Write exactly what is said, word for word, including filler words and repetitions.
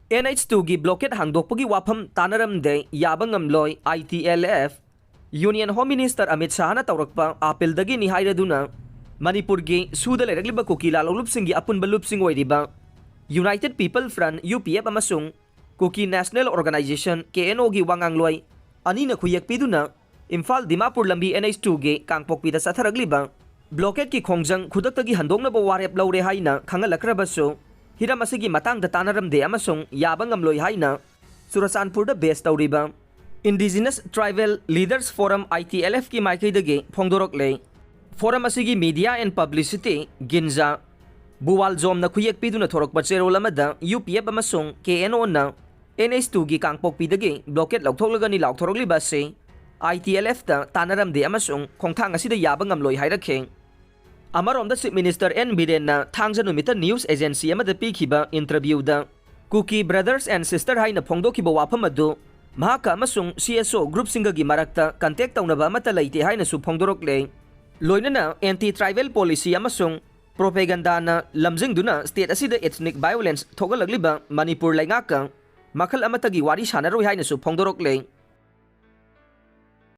And H ꯇꯨꯒꯤ blockade ꯍꯥꯡꯗꯣꯛꯄꯒꯤ ꯋꯥꯐꯝ ꯇꯥꯟꯅꯔꯝꯗꯦ, ꯌꯥꯕ ꯉꯝꯂꯣꯏ, I T L F. Union home minister Amit ꯁꯥꯍꯅ ꯇꯧꯔꯛꯄ ꯑꯥꯄꯤꯜꯗꯒꯤꯅꯤ ꯍꯥꯏꯔꯗꯨꯅ ꯃꯅꯤꯄꯨꯔꯒꯤ ꯁꯨꯗ ꯂꯩꯔꯛꯂꯤꯕ ꯀꯨꯀꯤ ꯂꯥꯂꯣꯡꯂꯨꯞꯁꯤꯡꯒꯤ ꯑꯄꯨꯟꯕ ꯂꯨꯞꯁꯤꯡ ꯑꯣꯏꯔꯤꯕ United People Front, U P F, ꯑꯃꯁꯨꯡ Kuki National Organisation, K N ꯑꯣꯒꯤ ꯋꯥꯉꯥꯡꯂꯣꯏ ꯑꯅꯤꯅ ꯈꯨꯌꯦꯛ ꯄꯤꯗꯨꯅ ꯏꯝꯐꯥꯜ ꯗꯤꯃꯥꯄꯨꯔ ꯂꯝꯕꯤ ꯑꯦꯟ ꯑꯩꯆ ꯇꯨꯒꯤ ꯀꯥꯡꯄꯣꯛꯄꯤꯗ ꯆꯠꯊꯔꯛꯂꯤꯕ ꯕ꯭ꯂꯣꯀꯦꯠꯀꯤ ꯈꯣꯡꯖꯪ ꯈꯨꯗꯛꯇꯒꯤ ꯍꯟꯗꯣꯛꯅꯕ ꯋꯥꯔꯦꯞ ꯂꯧꯔꯦ ꯍꯥꯏꯅ ꯈꯪꯍꯜꯂꯛꯈ꯭ꯔꯕꯁꯨ, ꯍꯤꯔꯝ ꯑꯁꯤꯒꯤ ꯃꯇꯥꯡꯗ ꯇꯥꯟꯅꯔꯝꯗꯦ ꯑꯃꯁꯨꯡ ꯌꯥꯕ ꯉꯝꯂꯣꯏ ꯍꯥꯏꯅ ꯆꯨꯔꯆꯥꯟꯄꯨꯔꯗ ꯕꯦꯁ ꯇꯧꯔꯤꯕ Indigenous Tribal Leaders Forum, ꯑꯥꯏ ꯇꯤ ꯑꯦꯜ ꯑꯦꯐꯀꯤ ꯃꯥꯏꯀꯩꯗꯒꯤ ꯐꯣꯡꯗꯣꯔꯛꯂꯦ꯫ ꯐꯣꯔꯝ ꯑꯁꯤꯒꯤ media and publicity, ꯒꯤꯟꯖꯥ ꯕꯨꯋꯥꯜꯖꯣꯝꯅ ꯈꯨꯌꯦꯛ ꯄꯤꯗꯨꯅ ꯊꯣꯔꯛꯄ ꯆꯦꯔꯣꯜ ꯑꯃꯗ ꯌꯨ ꯄꯤ ꯑꯦꯐ ꯑꯃꯁꯨꯡ ꯀꯦ ꯑꯦꯟ ꯑꯣꯅ ꯑꯦꯟ ꯑꯩꯆ ꯇꯨꯒꯤ ꯀꯥꯡꯄꯣꯛꯄꯤꯗꯒꯤ ꯕ꯭ꯂꯣꯀꯦꯠ ꯂꯧꯊꯣꯛꯂꯒꯅꯤ ꯂꯥꯎꯊꯣꯔꯛꯂꯤꯕ ꯑꯁꯤ ꯑꯥꯏ ꯇꯤ ꯑꯦꯜ ꯑꯦꯐꯇ ꯇꯥꯟꯅꯔꯝꯗꯦ ꯑꯃꯁꯨꯡ ꯈꯣꯡꯊꯥꯡ ꯑꯁꯤꯗ ꯌꯥꯕ ꯉꯝꯂꯣꯏ ꯍꯥꯏꯔꯛꯈꯤ꯫ ꯑꯃꯔꯣꯝꯗ, ꯆꯤꯐ ꯃꯤꯅꯤꯁꯇꯔ ꯑꯦꯟ ꯕꯤꯔꯦꯟꯅ ꯊꯥꯡꯖ ꯅꯨꯃꯤꯠꯇ ꯅ꯭ꯌꯨꯁ ꯑꯦꯖꯦꯟꯁꯤ ꯑꯃꯗ ꯄꯤꯈꯤꯕ ꯏꯟꯇꯔꯚ꯭ꯌꯨꯗ ꯀꯨꯀꯤ brothers and sister ꯍꯥꯏꯅ ꯐꯣꯡꯗꯣꯛꯈꯤꯕ ꯋꯥꯐꯝ ꯑꯗꯨ ꯃꯍꯥꯛꯀ ꯑꯃꯁꯨꯡ ꯁꯤ ꯑꯦꯁ ꯑꯣ ꯒ꯭ꯔꯨꯞꯁꯤꯡꯒꯒꯤ ꯃꯔꯛꯇ ꯀꯟꯇꯦꯛ ꯇꯧꯅꯕ ꯑꯃꯠꯇ ꯂꯩꯇꯦ ꯍꯥꯏꯅꯁꯨ ꯐꯣꯡꯗꯣꯔꯛꯂꯦ꯫ ꯂꯣꯏꯅꯅ anti tribal policy ꯑꯃꯁꯨꯡ ꯄ꯭ꯔꯣꯄꯦꯒꯟꯗꯥꯅ ꯂꯝꯖꯤꯡꯗꯨꯅ ꯁ꯭ꯇꯦꯠ ꯑꯁꯤꯗ ethnic violence ꯊꯣꯛꯍꯜꯂꯛꯂꯤꯕ ꯃꯅꯤꯄꯨꯔ ꯂꯩꯉꯥꯛꯀ ꯃꯈꯜ ꯑꯃꯠꯇꯒꯤ ꯋꯥꯔꯤ ꯁꯥꯟꯅꯔꯣꯏ ꯍꯥꯏꯅꯁꯨ ꯐꯣꯡꯗꯣꯔꯛꯂꯦ꯫